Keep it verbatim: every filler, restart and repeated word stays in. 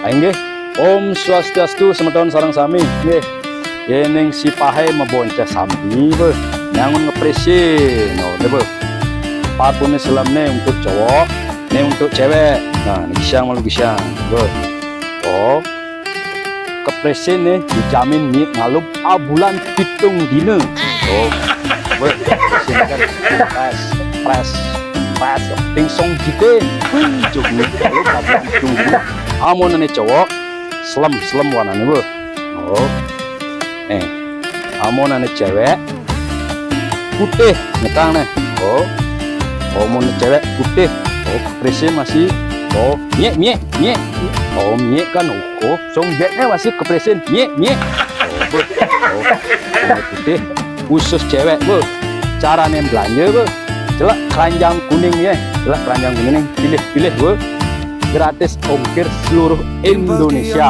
Inggih. Om Swastiastu semeton sareng sami. Nggih. Yéning sipahé maboncah sami, beuh, nyangun ngepresin, no, deh, beuh. Papuné selemné untuk cowok, né untuk cewek. Nah, né gisiang malu gisiang, beuh. Oh. Kepresin né dijamin nyiik ngalub abulan pitung dina. Oh. Beuh, kepresin kan prés, prés, prés, ting song jité. Wih, jog nyiik ngalub abulan pitung dina. Amun ané cowok, selem, selem warnané, beuh. Oh. Eh, amun ané cewek, putih, nyekang né. Oh. Amun cewek putih. Oh, kepresin masih. Oh, nyiik, nyiik, nyiik. Oh, nyiik kan. Oh, song jitné masih kepresin. Nyiik, nyiik. Oh, beuh. Oh, ané putih. Khusus cewek, beuh. Carané belanja, beuh. Celek keranjang kuning, ya. Celek keranjang kuning, pilih-pilih, beuh. Gratis ongkir seluruh Indonesia.